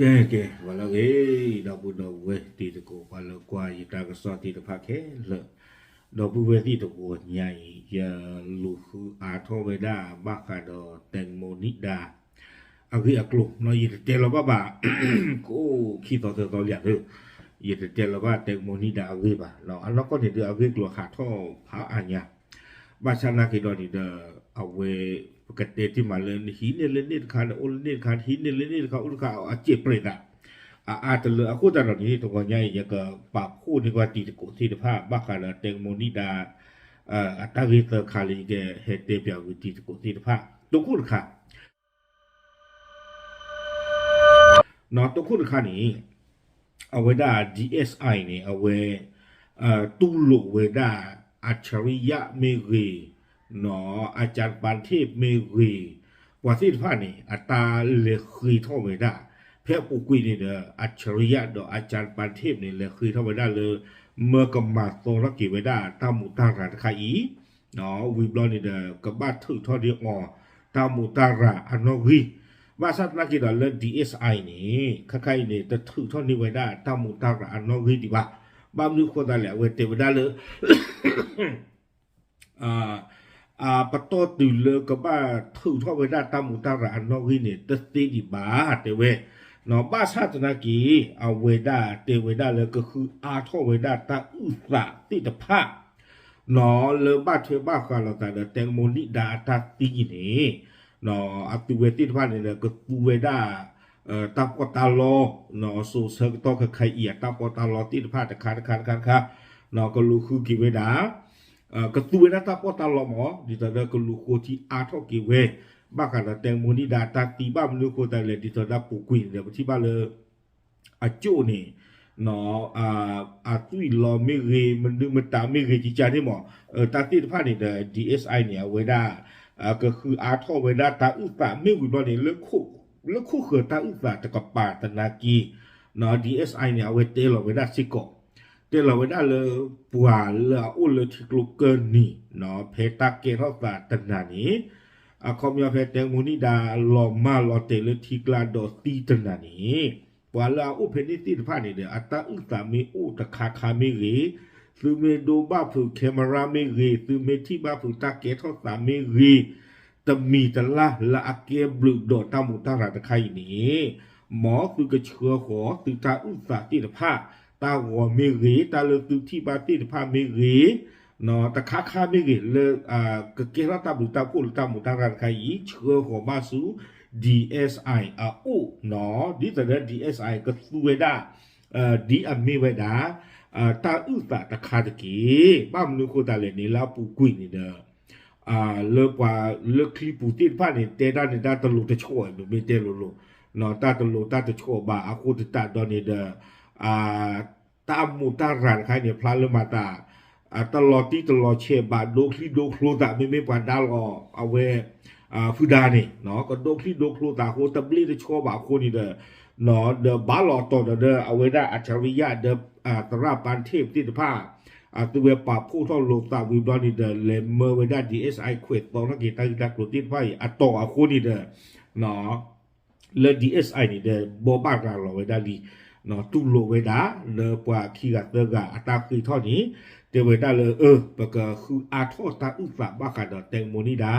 ကဲ ကဲ ပှၤလၢအဂ့ၤ ဒီပုၢ်ဒီဝဲၢ်တံၤသကိး ပှၤလၢကွၢ်ယတၢ်ကစီၣ်သ့ၣ်တဖၣ်ခဲလၢာ်, ဒီပုၢ်ဝဲၢ်သ့ၣ်တဂီၤညါအံၤ ယလူၤဃုအါထီၣ်ဝဲဒၣ် ဘၣ်ဃးဒီး တဲကမိၤနံၣ်ဒါ အဂ့ၢ်အကျိၤ ယတတဲလီၤဘၣ်ဘၣ် ကအိၣ်ခံသီသၢသီလံဧါ, ယတတဲလီၤဘၣ်တဲကမိၤနံၣ်ဒါအဂ့ၢ်ဘၣ်, အနီၢ်ကီၢ်န့ၣ်ဒီးအဂ့ၢ်ကျိၤဟးထီၣ်ဖးအါညါ ဘၣ်ဆၣ်သနာ်က့ဒီးန့ၣ်ဒီး အဝဲ ပကတဲတ့ၢ်မးလၢ နဟံးန့ၢ်လၢန့ၣ်တခါ နအိၣ်လၢန့ၣ်တခါ နဟံးန့ၢ်လၢန့ၣ်တခါ အိၣ်တခါအစဲးပြဲးသး အအါတလၢအဃိသတးဒီးန့ၣ် တဂီၤညါအံၤ ယကပာ်ဖှိၣ်န့ၢ်ကွၢ်တံၤသကိးသ့ၣ်တဖၣ် ဘၣ်ဃးဒီးတဲကမိၤနံၣ်ဒါ အတၢ်ဂ့ၢ်သၢခါလၢယကဟဲတဲပၠးဝံၤတံၤသကိးသ့ၣ်တဖၣ် တိခိၣ်တခါ တိခိၣ်တခါန့ၣ် အဝဲဒၣ် DSI န့ၣ် အဝဲ တူၢ်လိာ်ဝဲဒၣ် အၣ်ဆရံယၣ်မ့ၢ်ဂ့ၤ အၣ်စၣ်ပၤထ့ၣ်မ့ၢ်ဂ့ၤ ပှၤသ့ၣ်တဖၣ်န့ၣ် အတၢ်လဲၤဃ့ထီၣ်ဝဲဒၣ် ဖဲအပူၤကွံာ်န့ၣ်ဒီး အၣ်ဆရံယၣ်ဒီးအၣ်စၣ်ပၤထ့ၣ်န့ၣ် လဲၤဃ့ထီၣ်ဝဲဒၣ်လၢ မၢကမၤသီထီၣ်က့ၤဝဲဒၣ်တၢ်မူးတၢ်ရၤတခါအံၤ ဝံၤဘျီန့ၣ်ဒီး ကဘၣ်ထုးထီၣ်န့ၢ်အီၤ တၢ်မူးတၢ်ရၤအနီၣ်ဂံၢ်, ဘၣ်ဆၣ်သနာ်က့ဒီးလၢ DSI န့ၣ် ခဲခါအံၤန့ၣ် တထုးထီၣ်န့ၢ်ဝဲဒၣ်တၢ်မူးတၢ်ရၤအနီၣ်ဂံၢ်ဒံးဘၣ်. ဘၣ်မနုၤအဃိသတးလဲၣ် အဝဲတဲဝဲဒၣ်လၢ အပတီၢ်တုၤလၢကဘၣ်ထုးထီၣ်ဝဲဒၣ်တၢ်မူးတၢ်ရၤအနီၣ်ဂံၢ်န့ၣ် တသ့ဒံးဘၣ် တဲဝဲ. ဘၣ်ဆၣ်သနာ်က့ အဝဲဒၣ်တဲဝဲဒၣ်လၢကဃုအါထီၣ်ဝဲဒၣ်တၢ်အုၣ်သးသ့ၣ်တဖၣ် လၢဘၣ်ထွဲဘၣ်ဃးလိာ်သးဒီးတဲကမိၤနံၣ်ဒါအတၢ်သံအံၤန့ၣ် အသုဝဲသ့ၣ်တဖၣ်န့ၣ်ဒီး ကသူဝဲဒၣ် တၢ်ပီးတၢ်လီ စိၤဆၢကတီၢ်ခဲခါအံၤ အတၢ်ပီးတၢ်လီသ့ၣ်တဖၣ်တခါတခါတခါတခါ ကလူၤဃုက့ၤဝဲဒၣ် ကသူဝဲဒၣ်တၢ်ပီးတၢ်လီမး ဒ်သိးဒီးကလူၤဃိထံအါထီၣ်က့ၤဝဲ ဘၣ်ဃးဒီးတဲကမိၤနံၣ်ဒါအတၢ်သံ ဘၣ်မနုၤအဃိသတးလဲၣ် ဒ်သိးဒီးပူၤကွံာ်န့ၣ်ဒီး ပထံၣ်ဘၣ်လၢ အကၠိၣ်န့ၣ် အသွံၣ်လီၤမ့ၢ်ဂ့ၤ မနုၤမတၤမ့ၢ်ဂ့ၤ ကကန့ၣ်မး တၢ်သ့ၣ်တဖၣ်န့ၣ်ဒီး DSI န့ၣ် အဝဲဒၣ် ကဃုအါထီၣ်ဝဲဒၣ်တၢ်အုၣ်သးမ့ၢ်ဝံၤဘျီန့ၣ် လၢခိၣ်ဃၢၤတၢ်အုၣ်သးတကပၤသနာ်က့ DSI န့ၣ် အဝဲတဲလီၤဝဲဒၣ်စ့ၢ်ကီး တဲလီၤဝဲဒၣ်လၢ ပှၤလၢအအိၣ်လၢထံကျိကၢၢ်နံၤ ဖဲတၢ်ကဲထီၣ်သးတနၤန့ၣ် အခီပညီဖဲတဲကမိၤနံၣ်ဒါ လီၤမၢ်လီၤတဲာ်လၢထံကျါဒီးသံတနၤန့ၣ် ပှၤလၢအအိၣ်ဖဲန့ၣ်သ့ၣ်တဖၣ်န့ၣ်ဒီး အတၢ်အုၣ်သးမ့ၢ်အိၣ်တခါခါမ့ၢ်ဂ့ၤ, သုမ့ၢ်ဒိဘၣ်ဖုး camera မ့ၢ်ဂ့ၤ, သုမ့ၢ်ထံၣ်ဘၣ်ဖုးတၢ်ကဲထီၣ်သးမ့ၢ်ဂ့ၤ, တမံၤတလၢ်လၢအကဲဘျုးဒီးတၢ်မူးတၢ်ရၤတခါအံၤန့ၣ် မ်သုကဆှၢဃီၤသုတၢ်အုၣ်သးသ့ၣ်တဖၣ်, တၢ်ဂီၤမ့ၢ်ဂ့ၤ, တၢ်လၢသုထံၣ်ဘၣ်သ့ၣ်တဖၣ်မ့ၢ်ဂ့ၤ, တခါခါမ့ၢ်ဂ့ၤ လၢ ကကဲထီၣ်တၢ်ဘျုးတၢ်ဖှိၣ်လၢတၢ်မူးတၢ်ရၤတခါအံၤ ဆှၢဃီၤဘၣ်ဆူ DSI အအိၣ်နီၤ, ဒ်သိးဒီး DSI ကသူဝဲဒၣ် ဒ်အမ့ၢ်ဝဲဒၣ် တၢ်အုၣ်သးတခါတက့ၢ်. ဘၣ်မနုၤအဃိသတးလဲၣ်န့ၣ် လၢအပူၤကွံာ်န့ၣ်ဒီး လၢပှၤလၢချံပူၤသ့ၣ်တဖၣ်န့ၣ် တဲတၢ်န့ၣ် တၢ်တလိၤတဆီၣ် မ့မ့ၢ်တဲလိၤလိၤ တၢ်တလိၤတၢ်တဆီၣ်ဘၣ် အဃိသတးဒီးန့ၣ်ဒီး တၢ်မူးတၢ်ရၤတခါန့ၣ် ဖျါလၢမၤသး တလီၤတံၢ်တလီၤဆဲးဘၣ် ဒိချံဒိချိသး မ့မ့ၢ်ပှၤဒါလီၤအဝဲ ဖုဒါန့ၣ် ကဒိချံဒိချိသးအဃိ တဘျ့တဆီဘၣ်အဃိန့ၣ်ဒီး ဒီးဘၣ်လီၤတီၤဒီး အဝဲဒၣ်အၣ်ဆရံယၣ်ဒီး သရၣ်ပၤထ့ၣ်သ့ၣ်တဖၣ် အသုဝဲပာ်ဖှိၣ်ထီၣ်လိာ်သးဝံၤဘျီန့ၣ်ဒီး လဲၤမၢဝဲဒၣ် DSI ခွဲးသီထီၣ်က့ၤတၢ်ဂ့ၢ်တၢ်ကျိၤသ့ၣ်တဖၣ်အံၤ အတီၤအဃိန့ၣ်ဒီး လၢ DSI န့ၣ်ဒီး ဘိးဘၣ်ရၤလီၤဝဲဒၣ်လံ တူၢ်လိာ်ဝဲဒၣ် လၢပှၤခံဂၤသၢဂၤအတၢ်ဃ့ထီၣ်န့ၣ် တဲဝဲဒၣ်လၢ အၢ ပကဃုအါထီၣ်တၢ်အုၣ်သးဘၣ်ဃးဒီးတဲကမိၤနံၣ်ဒါ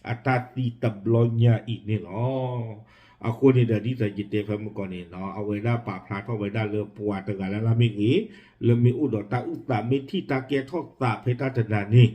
အတၢ်သံတဘျီညါအံၤန့ၣ်လီၤ. အဃိန့ၣ်ဒီး ဒ်သိးယတဲဖဲမုၢ်ကီၢ်န့ၣ် အဝဲဒၣ်ပာ်ဖျါထီၣ်ဝဲဒၣ်လၢပှၤတဂၤလၢ်လၢ်မ့ၢ်ဂ့ၤ လၢမ့ၢ်အိၣ်ဒီးတၢ်အုၣ်သးမ့ၢ်ထံၣ်တၢ်ကဲထီၣ်သးဖဲတၢ်တနၤန့ၣ်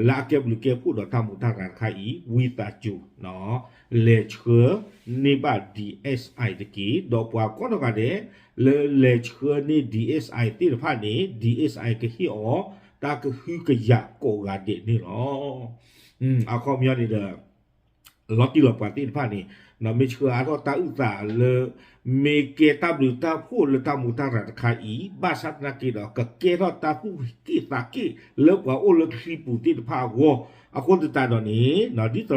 လၢအကဲဘျုးကဲဖှိၣ်ဒီးတၢ်မူးတၢ်ရၤတခါအံၤ ဝံသးစူၤ လဲၤဆှၢန့ၢ်ဘၣ် DSI တက့ၢ်. ဒီးပှၤကိးနီၢ်ဂၤဒဲး လၢလဲၤဆှၢန့ၢ် DSI သ့ၣ်တဖၣ်န့ၣ် DSI ကဟ့ၣ်အီၤ တၢ်ကဟုကယာ်ကိးဂၤဒဲးန့ၣ်လီၤ. အခီပညီန့ၣ်ဒီး လီၤတံၢ်လီၤပှၤသ့ၣ်တဖၣ်န့ၣ် မ့ၢ်ဆှၢအါထီၣ်တၢ်အုၣ်သးလၢ မ့ၢ်ကဲတၢ်ဘျုးတၢ်ဖှိၣ်လၢတၢ်မူးတၢ်ရၤတခါအံၤ ဘၣ်ဆၣ်သနာ်က့ဒီး ကကဲထီၣ်တၢ်သူၣ်က့ၣ်သးက့ၣ်လၢပှၤအိၣ်လၢချံပူၤသ့ၣ်တဖၣ်အဂီၢ် အဃိသတးဒီးန့ၣ် ဒ်သိးဒီး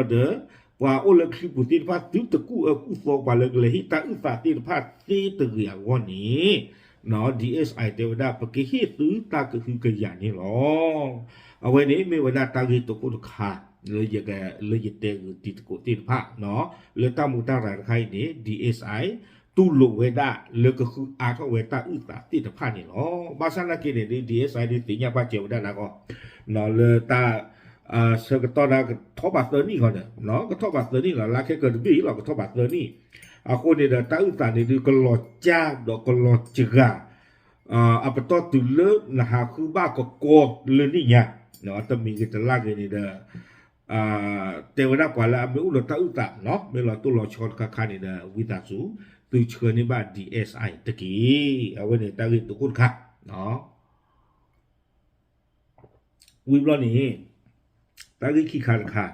ပှၤအိၣ်လၢချံပူၤသ့ၣ်တဖၣ် သုတကူၣ်အၢကူၣ်သီပှၤလၢကလဲၤဟ့ၣ်တၢ်အုၣ်သးသ့ၣ်တဖၣ်သ့တဂ့ၤအဂီၢ်န့ၣ် DSI တဲဝဲဒၣ် ပကဟ့ၣ်သုတၢ်ကဟုကယာ်န့ၣ်လီၤ. အဝဲန့ၣ်မ့ၢ်ဝဲဒၣ်တၢ်ဂ့ၢ်တခိၣ်တခါ လၢယတဲဂ့ၤတံၤသကိးသ့ၣ်တဖၣ် လၢတၢ်မူးတၢ်ရၤတခါအံၤန့ၣ် DSI တူၢ်လိာ်ဝဲဒၣ်လၢကဃုအါထီၣ်ဝဲတၢ်အုၣ်သးသ့ၣ်တဖၣ်န့ၣ်လီၤ. ဘၣ်ဆၣ်နာ်က့န့ၣ် ဒ် DSI ဒ်သ့ၣ်ညါပာ်စၢၤဝဲဒၣ်နၤဂီၢ် လၢတၢ် ဆၢကတီၢ်ဒၣ်ကထီၣ်ဘးသၢနံၣ်ဂီၢ်ဒီး ကထီၣ်ဘးသၢနံၣ်လီၤ လါခဲကၢၤတဘ့ၣ်အံၤလီၤ ကထီၣ်ဘးသၢနံၣ် အဃိန့ၣ်ဒီး တၢ်အုၣ်သးန့ၣ်ဒုးကလီၤကၢ်ဒီးကလီၤစှၤ အပတီၢ်တုၤလၢနဟးဃုဘၣ်ကကီလၢန့ၣ်ညါ တမံၤဂ့ၤတလၢ်ဂ့ၤန့ၣ်ဒီး တဲဝဲဒၣ်ပှၤလၢအမ့ၢ်အိၣ်ဒီးတၢ်အုၣ်သးနီၤ မ့ၢ်လီၤတိၢ်လီၤဆီတခါခါန့ၣ်ဒီး ဝံသးစူၤ သုဆှၢန့ၢ်ဘၣ် DSI တက့ၢ်. အဝဲန့ၣ်တၢ်ဂ့ၢ်တအိၣ်တခါ ဝံၤဘျီန့ၣ် တၢ်ဂ့ၢ်ခံခါတခါ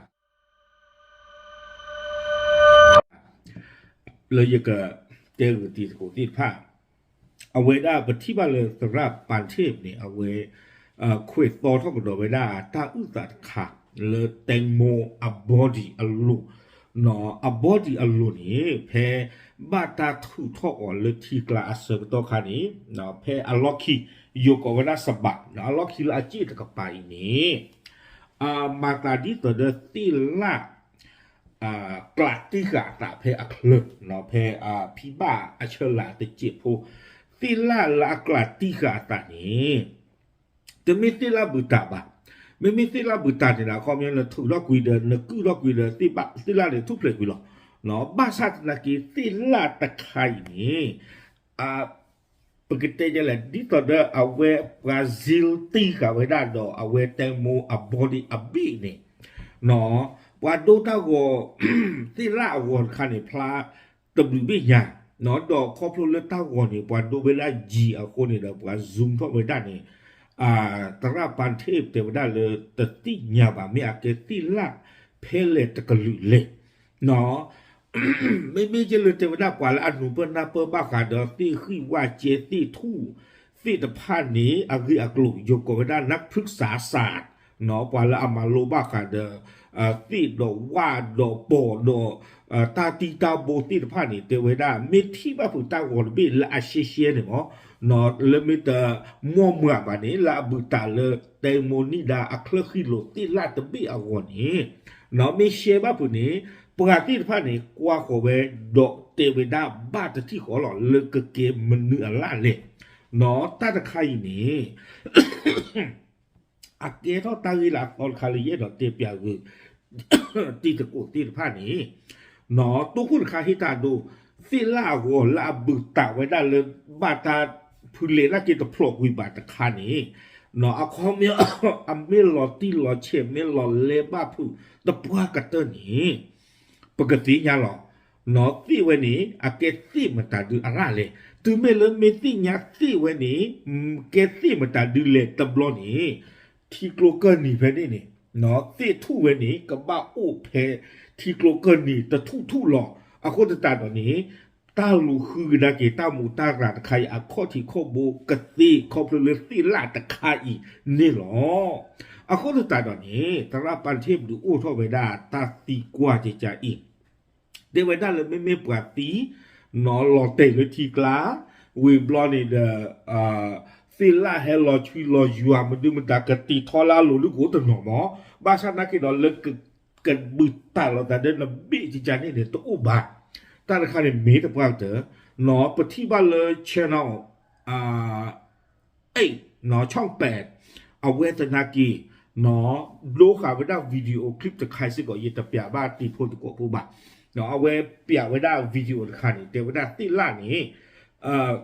လၢယကတဲဂုာ်တံၤသကိးသ့ၣ်တဖၣ် အဝဲဒၣ်ပထံၣ်ဘၣ်လၢသရၣ်ပၤထ့ၣ်န့ၣ် အဝဲ ခွဲးသီထီၣ်ကဒီးဝဲဒၣ်တၢ်အုၣ်သးတခါ လၢ တၢ်အဘီဒံးအလိၤ အဘီဒံးအလိၤန့ၣ် ဖဲဘၣ်တၢ်ထုးထီၣ်အီၤလၢထံကျါအဆၢကတီၢ်ခါန့ၣ် ဖဲအလီၢ်ခံ ယိၤကိးဝဲဒၣ်စဘး အလီၢ်ခံလၢအစ့ၣ်တကပၤအံၤန့ၣ် မၤသးဒ်သိးဒီးသ့ၣ်လၣ် ကျးတံၢ်ဃာ်အသးဖဲအချၢ ဖဲဖံဘၣ်အဆၢလၤတစဲးဖိ သ့ၣ်လၣ်လၢအကျးတံၢ်ဃာ်အသးန့ၣ် တမ့ၢ်သ့ၣ်လၣ်ဘုၣ်တၢ်ဘၣ်. မ့မ့ၢ်သ့ၣ်လၣ်ဘုၣ်တၢ်န့ၣ်ဒီး အခီပညီနထုးထီၣ်ကွံာ်ဒီး နကုၢ်ထီၣ်ကွံာ်ဒီး သ့ၣ်လၣ်န့ၣ်ထူၣ်ဖျဲးကွံာ်လီၤ. ဘၣ်ဆၣ်သနာ်က့ သ့ၣ်လၣ်တခါအံၤန့ၣ် ပကတဲဒ်လဲၣ် ဒ်သိးဒီးအဝဲ Brazil တံၢ်ဃာ်ဝဲဒၣ်ဒီးအဝဲ တၢ်အဘီဒံးအဘ့ၣ်န့ၣ် ပှၤဒိတၢ်ဂီၤ သ့ၣ်လၣ်အဂီၤတခါန့ၣ် ဖျါတဘျုးဘ့ၣ်ညါ ဒီးခီဖျိလၢတၢ်ဂီၤန့ၣ် ပှၤဒိဝဲဒၣ်ယံၤအဃိန့ၣ်ဒီး ပှၤ zoom ထီၣ်ဝဲဒၣ်န့ၣ် သရၣ်ပၤထ့ၣ်တဲဝဲဒၣ်လၢတသ့ၣ်ညါဘၣ် မ့ၢ်အကဲသ့ၣ်လၣ်ဖဲလဲၣ်တကလုာ်လဲၣ် မ့မ့ၢ်ကဲလၢတဲဝဲဒၣ်ပှၤလၢအနုာ်ပၢၢ်နၢ်ပၢၢ်ဘၣ်ဃးဒီးသ့ၣ်ဃံၣ်ဝၣ်ကဲသ့ၣ်ထူၣ်သ့ၣ်တဖၣ်န့ၣ် အဂ့ၢ်အကျိၤ ယိၤကိးဝဲဒၣ် นักพฤกษาศาสตร์ ပှၤလၢအမၤလိဘၣ်ဃးဒီး သ့ၣ်ဒီးဝၣ်ဒီးပီၢ်ဒီး တၢ်တံၢ်တၢ်ဘိသ့ၣ်တဖၣ်န့ၣ် တဲဝဲဒၣ် မ့ၢ်ထံၣ်ဘၣ်ဖုးတၢ်ဂီၤတဘ့ၣ်လၢအရှဲရှဲန့ၣ်မး လၢမ့ၢ်တမီၢ်မုာ်ဘၣ်န့ၣ် လၢအဘုၣ်တၢ်လၢ တၢ်အဘီဒံးအချၢဃံလိာ်သ့ၣ်လၣ်တဘ့ၣ်အဂီၢ်န့ၣ် မ့ၢ်ရှဲဘၣ်ဖုးန့ၣ် ပှၤသ့ၣ်တဖၣ်န့ၣ် ကွၢ်ဃီၤဝဲဒီးတဲဝဲဒၣ်ဘၣ်တထံၣ်ဃီလီၤ လၢကကဲမနုၤအလၢ်လဲၣ် တၢ်တခါအံၤန့ၣ် အကဲထီၣ်တၢ်ဂ့ၢ်လၢအသီတခါလၢယအဲၣ်ဒိးတဲပၠးဂ့ၤ တံၤသကိးသ့ၣ်တဖၣ်န့ၣ် တိခိၣ်တခါဟ့ၣ်တၢ်ဒိ သ့ၣ်လၣ်အဂီၢ်လၢအဘုၣ်တၢ်ဝဲဒၣ်လၢ ဘၣ်တၢ်ဖုလဲၤနာ်က့တဖျိးကွံာ်ဘၣ်တခါန့ၣ် အခီပညီ အမ့ၢ်လီၤတံၢ်လီၤဆဲး မ့ၢ်လီၤလဲဘၣ်ဖုးသပှၢ်ကတၢၢ်န့ၣ် ပကသ့ၣ်ညါလီၤ သ့ၣ်ဝဲန့ၣ် အကဲသ့ၣ်မတၤဒုအလၢ်လဲၣ်. တုၤမ့ၢ်လၢမ့ၢ်သ့ၣ်ညါသ့ၣ်ဝဲန့ၣ် ကဲသ့ၣ်မတၤဒုလဲၣ်တဘျီန့ၣ် ထံကျိကၢၢ်နံၤဖဲန့ၣ်န့ၣ် သ့ၣ်ထူၣ်ဝဲန့ၣ် ကဘၣ်အိၣ်ဖဲထံကျိကၢၢ်နံၤတထူၣ်ထူၣ်လီၤ. အဃိသတးဒီးန့ၣ် တၢ်လူၤဃုကဒါက့ၤတၢ်မူးတၢ်ရၤတခါအံၤ အခီၣ်ထံးခီၣ်ဘိကသ့ခီဖျိလၢသ့ၣ်လၣ်တခါအံၤန့ၣ်လီၤ. အဃိသတးဒီးန့ၣ် သရၣ်ပၤထ့ၣ်ဒုးအိၣ်ထီၣ်ဝဲဒၣ်တၢ်သံကွၢ်ကကါအံၤ တဲဝဲဒၣ်လၢမ့မ့ၢ်ပှၤသံ လီၤတဲာ်လၢထံကျါ ဝံၤဘျီန့ၣ်ဒီး သ့ၣ်လၣ်ဟဲလီၤဆွံလီၤယွၤမဒုမတၤ ကတံၤထီလၢအလိၤဒုကအိၣ်တနီၤမး ဘၣ်ဆၣ်နာ်က့ဒီးလၢ ကဘုၣ်တၢ်လိာ်သးဒီးနဘ့ၣ်ကကါန့ၣ်န့ၣ် တအိၣ်ဘၣ်. တၢ်တခါန့ၣ်မ့ၢ်တပှၢ်ကတၢၢ် ပထံၣ်ဘၣ်လၢ channel ဆီၣ်ပဲး အဝဲသနာ်က့ ဒိဃာ်ဝဲဒၣ် video clip တခါစ့ၢ်ကီး ယတပျးဘၣ်တံၤဖိသကိးဖိဘၣ်. အဝဲပျးဝဲဒၣ် video တခါန့ၣ် တဲဝဲဒၣ်သ့ၣ်လၣ်န့ၣ်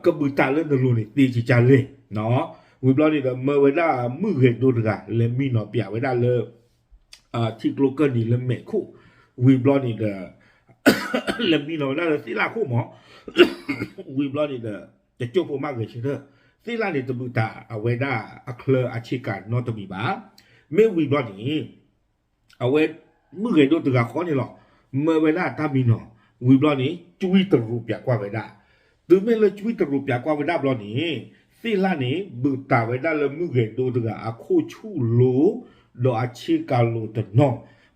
ကဘုၣ်တၢ်လၢနလိၤန့ၣ် သ့ကကါလဲၣ်. ဝံၤဘျီန့ၣ်ဒီး မၢဝဲဒၣ်မုၣ်ဂဲၤဒိတဂၤ လဲၤမံနီၤပျးဝဲဒၣ်လၢ ထံကျိကၢၢ်နံၤလၢမဲာ်ခိၣ် ဝံၤဘျီန့ၣ်ဒီး လဲၤမံနီၤဝဲဒၣ်လၢသ့ၣ်လၣ်ခိၣ်မး ဝံၤဘျီန့ၣ်ဒီး တကၠိဖိမးဂဲၤဆၢထၢၣ် သ့ၣ်လၣ်န့ၣ်တဘုၣ်တၢ်အဝဲဒၣ်အချၢအဆ့ကၤနီတမံၤဘၣ်. မ့ၢ်ဝံၤဘျီန့ၣ် အဝဲမုၣ်ဂဲၤဒိတဂၤဃီန့ၣ်လီၤ. မၢဝဲဒၣ်တၢ်မံနီၤ ဝံၤဘျီန့ၣ် ကွံတရူးပျးကွၢ်ဝဲဒၣ်. တုၤမ့ၢ်လၢကွံတရူးပျးကွၢ်ဝဲဒၣ်ဘျီန့ၣ် သ့ၣ်လၣ်န့ၣ် ဘုၣ်တၢ်ဝဲဒၣ်လၢမုၣ်ဂဲၤဒိတဂၤအခိၣ်ဆူၣ်လိၤ ဒီးအဆ့ကၤလိၤတနီၤ.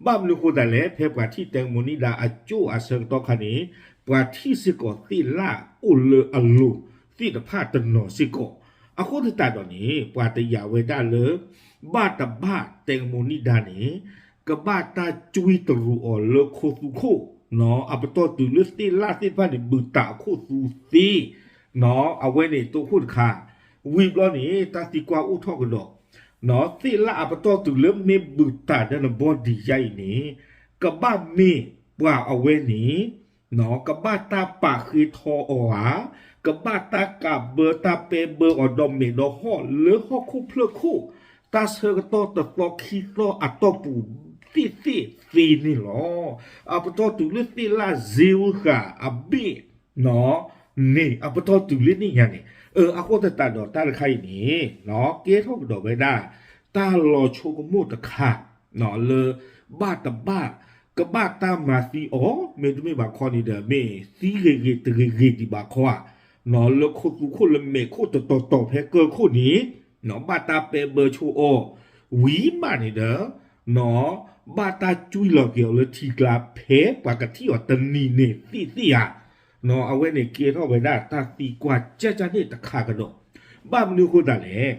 ဘၣ်မနုၤဃိသတးလဲၣ် ဖဲပှၤထံၣ်တၢ်မူနံဒၣ်အကၠိၣ်အဆၢကတီၢ်ခါန့ၣ် ပှၤထံၣ်စ့ၢ်ကီးသ့ၣ်လၣ်အိၣ်လၢအလိၤသ့ၣ်တဖၣ်တနီၤစ့ၢ်ကီး. အဃိသတးဒီးန့ၣ် ပှၤတယာ်ဝဲဒၣ်လၢ ဘၣ်တဘၣ်တၢ်မူနံဒၣ်န့ၣ် ကဘၣ်တၢ်ကွံတရူးအီၤလၢခိသူခိၣ် အပတီၢ်တုၤလၢသ့ၣ်လၣ်သ့ၣ်တဖၣ်န့ၣ် ဘုၣ်တၢ်အခိၣ်သူသ့, အဝဲန့ၣ်တခိၣ်တခါ, ဝံၤဘျီန့ၣ် တၢ်သံကွၢ်အိၣ်ထီၣ်ကဒီး, သ့ၣ်လၣ်အပတီၢ်တုၤလၢမ့ၢ်ဘုၣ်တၢ်ဒီးနဘီဒံးယါအံၤန့ၣ်, ကဘၣ်မ့ၢ်ပှၤအဝဲန့ၣ် ကဘၣ်တၢ်ပာ်ဃ့ထီအီၤဧါ, ကဘၣ်တၢ်ကးဘၢတၢ်ပဲဘၢအီၤဒီးမဲာ်ဒီးဟီၣ်လၢဟီၣ်ခိၣ်ဖျၢၣ်ခိၣ်, တၢ်ဆၢကတီၢ်တသီခံသီအတီၢ်ပူၤသ့ၣ်သ့ၣ်သ့န့ၣ်လီၤ. အပတီၢ်တုၤလၢသ့ၣ်လၣ်စ့ဝဃာ်အဘ့ၣ် န့ၣ် အပတီၢ်တုၤလၢန့ၣ်ညါန့ၣ်, အဃိသတးဒီးတၢ်တခါအံၤန့ၣ် ကဲထီၣ်ကဒီးဝဲဒၣ် တၢ်လီၤဆိကမိၣ်တခါ လၢ ဘၣ်တဘၣ် ကဘၣ်တၢ်မၤသံအီၤ မ့တမ့ၢ်ဘၣ်ခီန့ၣ်ဒီး မ့ၢ်သံဂ့ၤဂ့ၤတဂ့ၤဂ့ၤဒံးဘၣ်ခီဧါ, လၢခိသူခိၣ်လၢမဲာ်ခိၣ်တတီၤတီၤဖဲကၢၢ်ခိၣ်န့ၣ် ဘၣ်တၢ်ပဲဘၢဆိအီၤ ဝံၤမးန့ၣ်ဒီး ဘၣ်တၢ်ကွံလီၤက့ၤအီၤလၢထံကျါဖဲပှၤကထံၣ်အီၤတနံၤန့ၣ်သ့ၣ်သ့ၣ်ဧါ, အဝဲန့ၣ်ကဲထီၣ်ဝဲဒၣ်တၢ်သံကွၢ်ကၠၢ်ကၠၢ်န့ၣ်တခါကဒီး, ဘၣ်မနုၤအဃိသတးလဲၣ်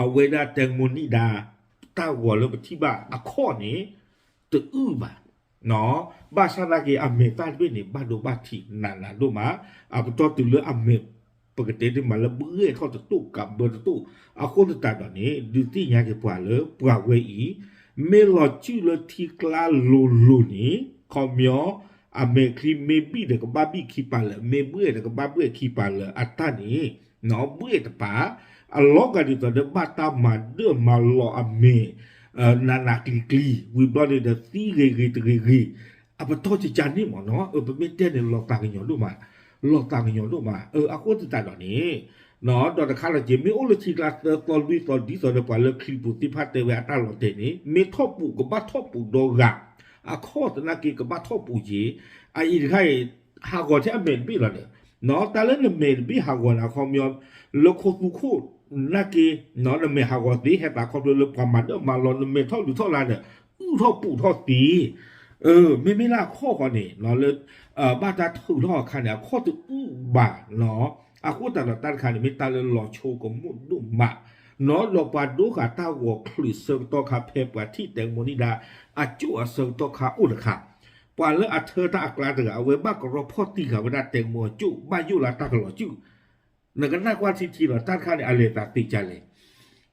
အဝဲဒၣ်တဲမိၣ်နံၣ်ဒါ တၢ်ဂီၤလၢပထံၣ်ဘၣ်အခီၣ်န့ၣ် တအုၣ်ဘၣ်, ဘၣ်ဆၣ်သနာ်က့ အမဲာ်သၣ်တဘ့ၣ်န့ၣ် ဘၣ်ဒိဘၣ်ထံးနးနးဒိၣ်မး, အပတီၢ်တုၤလၢအမဲာ် ပကတဲတ့ၢ်မးလၢဘှဲၣ်ထီၣ်တတိၢ်ကးဘၢတတိၢ်, အဃိသတးဒီးန့ၣ် ဒုးသ့ၣ်ညါက့ၤပှၤလၢပှၤဝဲအံၤ မ့ၢ်လီၤစုၣ်လၢထံကျါလိၤလိၤန့ၣ် ခီပညီ အမဲာ်ချံမ့ၢ်ဘံၣ်ဒီးကဘၣ်ဘံၣ်ခံပာ်လၢာ်, မ့ၢ်ဘှဲၣ်ဒီးကဘၣ်ဘှဲၣ်ခံပာ်လၢာ်အတၢ်န့ၣ် ဘှဲၣ်တပာ်, အလီၤဂာ်ဒ်သိးဒီးဘၣ်တၢ်မၤဒၢၣ်မၤလီၤအမဲာ် နးနးကျံၤကျံၤ, ဝံၤဘျီန့ၣ်ဒီးသံဂ့ၤဂ့ၤတဂ့ၤဂ့ၤ, အပတီၢ်ကကန့ၣ်မ့ၢ်နီၤ, ပမ့ၢ်တဲန့ၣ်လီၤသးကညီၤဒိၣ်မး, လီၤသးကညီၤဒိၣ်မး, အဃိသတးဒီးန့ၣ် ဒီးတခါလီၤက့ၤ မ့ၢ်အိၣ်လၢထံကျါသၢသီလွံၢ်သီဒ်သိးဒီးပှၤလၢချံပူၤသ့ၣ်တဖၣ်တဲဝဲအတၢ်လီၤတဲာ်န့ၣ် မ့ၢ်ထီၣ်ပူၤကဘၣ်ထီၣ်ပူၤဒီဂၤ, အခီၣ်သနာ်က့ကဘၣ်ထီၣ်ပူၤက့ၤ, အအံၤတခါအံၤ ဟးဂီၤထဲအမဲာ်တဘ့ၣ်လီၤဒီး တၢ်လၢနမဲာ်တဘ့ၣ်ဟးဂီၤန့ၣ် အခီပညီ လၢခိသူခိၣ်နာ်က့ နမဲာ်ဟးဂီၤသ့ဟဲသးခီဖျိလၢပှၤမၤဒၢၣ်မၤလီၤ နမဲာ်ထီၣ်လူၤထီၣ်လၢဒီး အုၣ်ထီၣ်ပူၤထီၣ်သ့, မ့မ့ၢ်လၢအခီၣ်ဃီန့ၣ် လၢ ဘၣ်တၢ်ထုးထီၣ်အခါန့ၣ် အခီၣ်တအုၣ်ဘၣ်, အဃိသတးဒီးတၢ်တခါန့ၣ် မ့ၢ်တၢ်လၢလီၤဆိကမိၣ်ဒိၣ်မး, ဒီးပှၤဒိဃာ်တၢ်ဂီၤချုးဆၢကတီၢ်ခါဖဲပှၤထံၣ်တဲမိၣ်နံၣ်ဒါ အကၠိၣ်အဆၢကတီၢ်ခါအိၣ်တခါ, ပှၤလၢအထၢတၢ်အကျါတဂၤ အဝဲဘၣ်ကရီဖီၣ်တံၢ်ဃာ်ဝဲဒၣ်တဲမိၣ်အကၠိၣ် ဘၣ်ယိၣ်လၢတၢ်ကလီၤစုၣ် နကနၣ်ကွၢ်ထံထံလီၤ တၢ်တခါန့ၣ် အလဲၤသးသ့ကလဲၣ်,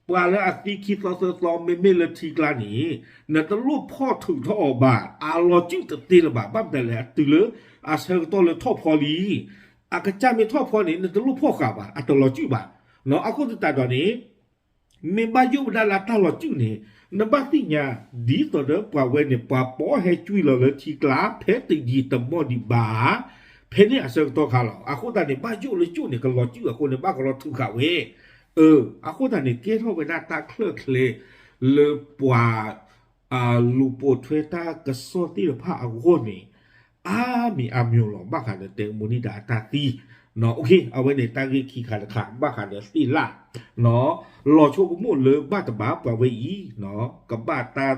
ပှၤလၢအသံခံသီသၢသီ မ့မ့ၢ်လၢထံကျါန့ၣ် နတလိၣ်ဖီၣ်ထုးထီၣ်အီၤဘၣ်, အလီၤစုၣ်တသ့လၢၤဘၣ်, ဘၣ်မတၤလဲၣ် အတုၤလၢအဆၢကတီၢ်လၢထီၣ်ဖီလံ, အကစၢ်မ့ၢ်ထီၣ်ဖီန့ၣ် နတလိၣ်ဖီၣ်ဃာ်ဘၣ်, အတလီၤစုၣ်ဘၣ်, အဃိသတးဒီးန့ၣ် မ့ၢ်ဘၣ်ယိၣ်ဝဲဒၣ်လၢတၢ်လီၤစုၣ်န့ၣ် နဘၣ်သ့ၣ်ညါ ဒ်သိးဒီးပှၤဝဲန့ၣ် ပှၤပိာ်ဟဲကွံလီၤလၢထံကျါ ဖဲတယံာ်တမီၢ်ဒံးဘၣ်, ဖဲန့ၣ်အဆၢကတီၢ်ခါလီၤ. အဃိသတးန့ၣ် ဘၣ်ယိၣ်လၢကၠိၣ်န့ၣ် ကလီၤစုၣ်အဃိန့ၣ် ဘၣ်ကရီထုးဃာ်ဝဲ, အဃိသတးန့ၣ် ကဲထီၣ်ဝဲဒၣ်တၢ်ချၢၣ်ချ့ လၢပှၤ လူၤပိာ်ထွဲတၢ်ကစီၣ်သ့ၣ်တဖၣ်အဂီၢ်န့ၣ် အါမံၤအါမျိၤလီၤ. ဘၣ်ဃးဒီးတဲမိၣ်နံၣ်ဒါအတၢ်သံ, အဝဲန့ၣ် တၢ်ဂ့ၢ်ခံခါတခါ ဘၣ်ဃးဒီးသ့ၣ်လၣ်, လီၤဆိကမိၣ်လၢဘၣ်တဘၣ်ပှၤဝဲအံၤ ကဘၣ်တၢ်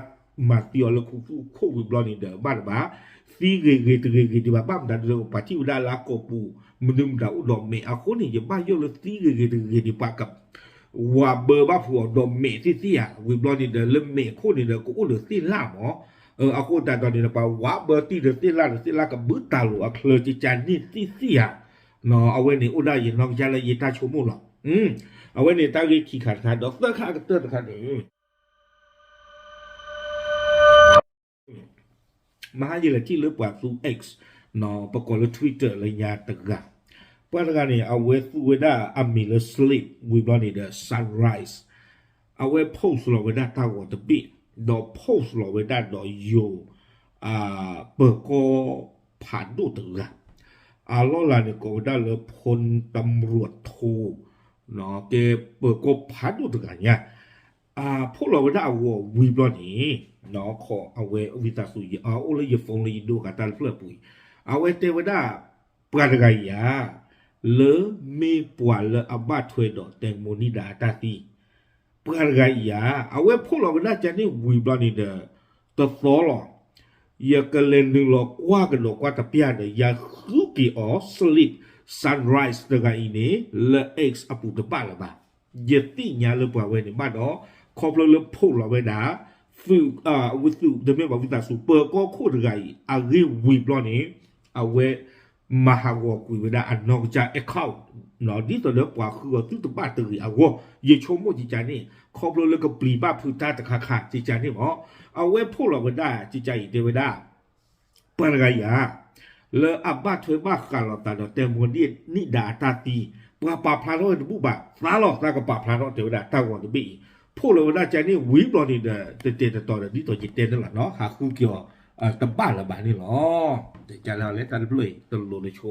မၤသံအီၤလၢခူသူၣ်ခိၣ်ဝံၤဘျီန့ၣ်ဒီး ဘၣ်တဘၣ် သံဂ့ၤဂ့ၤတဂ့ၤဂ့ၤဒံးဘၣ် ဘၣ်မတၤဒ်လဲၣ် ပှၤထံၣ်ဝဲဒၣ်လၢအကိာ်ပူၤ မနုၤမတၤအိၣ်ဒီးမဲာ်အဃိန့ၣ် ယဘၣ်ယိၣ်လၢသံဂ့ၤဂ့ၤတဂ့ၤဂ့ၤဒံး ပှၤက ဝးဘၢဘၣ်ဖုးအီၤဒီးမဲာ်သ့ၣ်သ့ၣ်ဧါ. ဝံၤဘျီန့ၣ်ဒီး လၢမဲာ်ခိၣ်န့ၣ်ဒီး ကအိၣ်ဒီးသ့ၣ်လၣ်မး, အဃိသတးဒီးန့ၣ်ဒီး ပှၤဝးဘၢတံၢ်ဒီးသ့ၣ်လၣ်ဒီး သ့ၣ်လၣ်ကဘုးတၢ်လိာ်အချၢကကန့ၣ်သ့ၣ်သ့ၣ်ဧါ. အဝဲန့ၣ်အိၣ်ဒၣ်ယနီၢ်ကစၢ်လၢယတၢ်ဆိကမိၣ်လီၤ. အဝဲန့ၣ်တၢ်ဂ့ၢ်ခံခါတခါ ဒီးသၢခါအကတၢၢ်တခါန့ၣ် မဟါယလဲၤထံၣ်လၢပှၤသူ X ပကိးလၢ Twitter လၢညါတဂၤ, ပှၤတဂၤန့ၣ် အဝဲသူဝဲဒၣ်အမံၤလၢ Sleep ဝံၤဘျီန့ၣ်ဒီး Sunrise, အဝဲ post လီၤဝဲဒၣ်တၢ်ဂီၤတဘ့ၣ်, ဒီး post လီၤဝဲဒၣ်ဒီးယိၤ ပၢၤကီၢ်ဖးဒိၣ်တဂၤ, အလီၢ်လၤန့ၣ် ကိးဝဲဒၣ်လၢ ဖိတမရူးထိ, ကဲပၢၤကီၢ်ဖးဒိၣ်တဂၤညါ အ post လီၤဝဲဒၣ်အဂီၤဝံၤဘျီန့ၣ် ခီအဝဲဝံသးစူၤ အိၣ်လၢယ phone လၢယဒိဂၤတၢ်တဖျၢၣ်အပူၤအံၤ, အဝဲတဲဝဲဒၣ် ပှၤတဂၤအံၤဧါ, လၢမ့ၢ်ပှၤလၢအဘၣ်ထွဲဒီးတဲမိၣ်နံၣ်ဒါအတၢ်သံ, ပှၤတဂၤအံၤဧါ, အဝဲ post လီၤဝဲဒၣ်ကန့ၣ်ဝံၤဘျီန့ၣ်ဒီး တသီလီၤ ယကလဲၤနုာ်လီၤကွၢ်ကဒီးကွၢ်တပျၢ်ဒီး ယဃုက့ၤအီၤ Sleep, Sunrise တဂၤအံၤန့ၣ် လၢ X အပူၤတဘၣ်လၢၤဘၣ်. ယသ့ၣ်ညါလၢပှၤဝဲန့ၣ်ဘၣ်ဒီး ခီဖျိလၢ post လီၤဝဲဒၣ် သုး ဝံသုးတမ့ၢ်ဘၣ် ဝံသးစူၤ ပၢၤကီၢ်ခိၣ်တဂၤအံၤ အဂ့ၢ်ဝံၤဘျီန့ၣ် အဝဲ မၤဟးဂီၤကွံာ်ဝဲဒၣ်အနီၢ်ကစၢ် account ဒ်သိးဒီးပှၤဃုအီၤသုတဘၣ်တဂ့ၤအဂီၢ် ယဆိကမိၣ်ကကန့ၣ် ခီဖျိလၢကပျံၤဘၣ်ဖုးတၢ်တခါခါ ကကန့ၣ်မ့ၢ် အဝဲဖီၣ်လီၤဝဲဒၣ်ကကအံၤတဲဝဲဒၣ် ပှၤတဂၤအံၤဧါ လၢအဘၣ်ထွဲဘၣ်ဃးလိာ်သးဒီး တဲမိၣ်နံၣ်ဒါအတၢ်သံ ပှၤပာ်ဖျါထီၣ်ဝဲတဘူၣ်ဘၣ် သါလီၤသးကပာ်ဖျါထီၣ်တဲဝဲဒၣ်တၢ်ဂီၤတဘ့ၣ်အံၤ ဖီၣ်လီၤဝဲဒၣ်ကန့ၣ်ဝံၤဘျီန့ၣ်ဒီး တတဲာ်တတီၤဒီးဒ်သိးယတဲန့ၣ်လီၤနီၤ ဟးဃုက့ၤအီၤ တဘၣ်လၢၤဘၣ်န့ၣ်လီၤ တဲကလဲၣ်လၢတၢ်တဖျၢၣ်အံၤ တလိၤတဆိ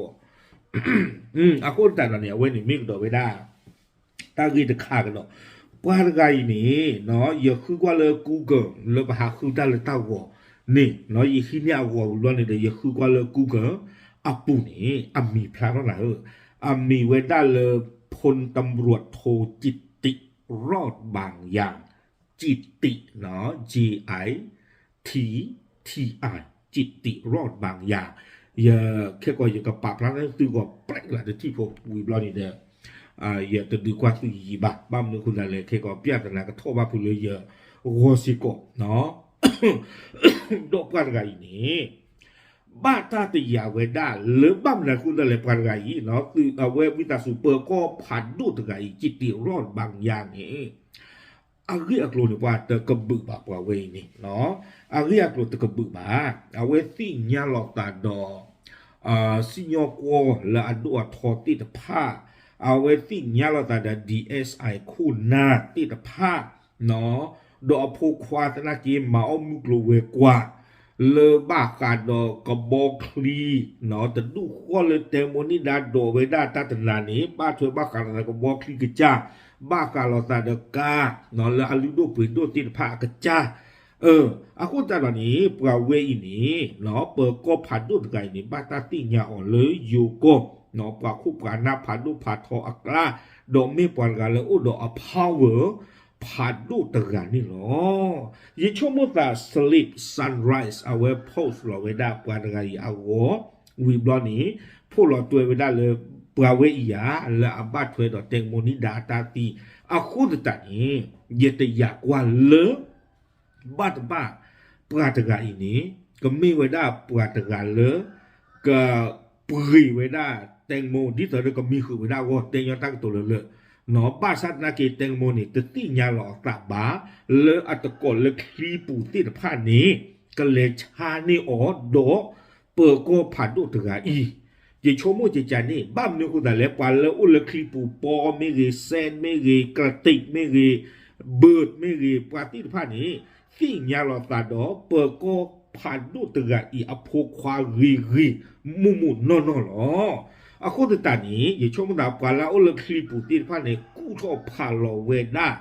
အဃိသတးဒီးန့ၣ် အဝဲန့ၣ်မ့ၢ်ကဒီးဝဲဒၣ် တၢ်ဂ့ၢ်တခါကဒီး ပှၤတဂၤအံၤန့ၣ် ယဃုကွၢ်လၢ Google လၢပဟးဃုတၢ်လၢတၢ်ဂီၤန့ၣ် ယဟံးန့ၢ်အဂီၤဝံၤဘျီန့ၣ်ဒီး ယဃုကွၢ်လၢ Google အပူၤန့ၣ် အမံၤဖျါထီၣ်နၤဧၢ, အမံၤဝဲဒၣ်လၢ พลตำรวจโท กิติรอดบางอย่าง กิติ กิติ กิติรอดบางอย่าง ယ ခဲကိာ်ယကပာ်ဖျါန့ၢ်သုဂီၢ်ပြဲးလၢတထံၣ်ဖိဝံၤဘျီန့ၣ်ဒီး ယတဒုးကွၢ်သုယံာ်ယံာ်ဘၣ်, ဘၣ်မနုၤအဃိသတးလဲၣ် ခဲကိာ် ပြဿနာ ကထီၣ်ဘၣ်ဖုးလၢယဂီၢ်စ့ၢ်ကီး ဒီးပှၤတဂၤအံၤန့ၣ် ဘၣ်တၢ်တယာ်ဝဲဒၣ်လၢဘၣ်မနုၤအဃိသတးလဲၣ် ပှၤတဂၤအံၤ သုးအဝဲဝံသးစူၤ ပၢၤကီၢ်ဖးဒိၣ်တဂၤအံၤ กิติรอดบางอย่าง န့ၣ် အဂ့ၢ်အကျိၤန့ၣ်ပှၤတကဘုးဘၣ်ပှၤဝဲအံၤန့ၣ်, အဂ့ၢ်အကျိၤတကဘုးဘၣ်, အဝဲသ့ၣ်ညါလိာ်သးဒီး စံၣ်ညီၣ်ကွီၢ်လၢအဒိၣ်အထီသ့ၣ်တဖၣ်, အဝဲသ့ၣ်ညါလိာ်သးဒီး DSI ခိၣ်နၢ်သ့ၣ်တဖၣ် ဒီးအဖိခွါသနာ်က့ မၤအီၣ်မုၢ်ကျိၤဝဲၤကွာ် လၢဘၣ်ဃးဒီးကဘီချံ တဒူၣ်ဃီလၢ တဲမိၣ်နံၣ်ဒါ ဒိးဝဲဒၣ်တၢ်တနၤန့ၣ် ဘၣ်ထွဲဘၣ်ဃးလိာ်သးကဘီချံကစၢ်, ဘၣ်ဃးလိာ်သးဒီးကါ လၢအလုၢ်ဒိၣ်ပှ့ၤဒိၣ်သ့ၣ်တဖၣ်အကစၢ်, အဃိသတးဒီးန့ၣ် ပှၤဝဲအံၤန့ၣ် ပၢၤကီၢ်ဖးဒိၣ်တဂၤအံၤန့ၣ် ဘၣ်တၢ်သ့ၣ်ညါအီၤလၢယိၤကီၢ် ပှၤခိၣ်ပှၤနၢ်ဖးဒိၣ်ဖးထီအကျါ, ဒီးမ့ၢ်ပှၤတဂၤလၢအိၣ်ဒီးအ power ဖးဒိၣ်တဂၤန့ၣ်လီၤ. ယဆိကမိၣ်သး Sleep Sunrise အဝဲ post လီၤဝဲဒၣ်ပှၤတဂၤအံၤအဂီၢ် ဝံၤဘျီန့ၣ် ဖီၣ်လီၤတွဲဝဲဒၣ်လၢ ပှၤဝဲအံၤဧါ လၢအဘၣ်ထွဲဒီး တဲမိၣ်နံၣ်ဒါ အတၢ်သံ, အဃိသတးန့ၣ် ယတယာ်ကွၢ်လၢ ဘၣ်တဘၣ် ပှၤတဂၤအံၤန့ၣ် ကမ့ၢ်ဝဲဒၣ်ပှၤတဂၤလၢ ကပှ့ၤဝဲဒၣ် တဲမိၣ် ဒ်သိးဒီးကမံဃုာ်ဝဲဒၣ်အဂီၢ် တဲညီတၢ်ကတိၤလၢလၢ ဘၣ်ဆၣ်သနာ်က့ တဲမိၣ်န့ၣ် တသ့ၣ်ညါလီၤအသးဘၣ် လၢအတကိးလၢချံပူၤသ့ၣ်တဖၣ်န့ၣ် ကလဲၤဆါန့ၢ်အီၤဒီး ပၢၤကီၢ်ဖးဒိၣ်တဂၤအံၤ, ယဆိကမိၣ်ကကန့ၣ် ဘၣ်မနုၤအဃိသတးလဲၣ် ပှၤလၢအိၣ်လၢချံပူၤ ပီမ့ၢ်ဂ့ၤ စဲမ့ၢ်ဂ့ၤ ကရတံးမ့ၢ်ဂ့ၤ ဘၢၣ်မ့ၢ်ဂ့ၤ ပှၤသ့ၣ်တဖၣ်န့ၣ် သ့ၣ်ညါလီၤသးဒီး ပၢၤကီၢ်ဖးဒိၣ်တဂၤအံၤ အဖိခွါဂ့ၤဂ့ၤ မုၢ်မုၢ်နီၢ်နီၢ်လီၤ. အဃိသတးန့ၣ် ယဆိကမိၣ်သး ပှၤလၢအအိၣ်လၢချံပူၤသ့ၣ်တဖၣ်န့ၣ် ကူၣ်ထီၣ်ဖးလီၤဝဲဒၣ်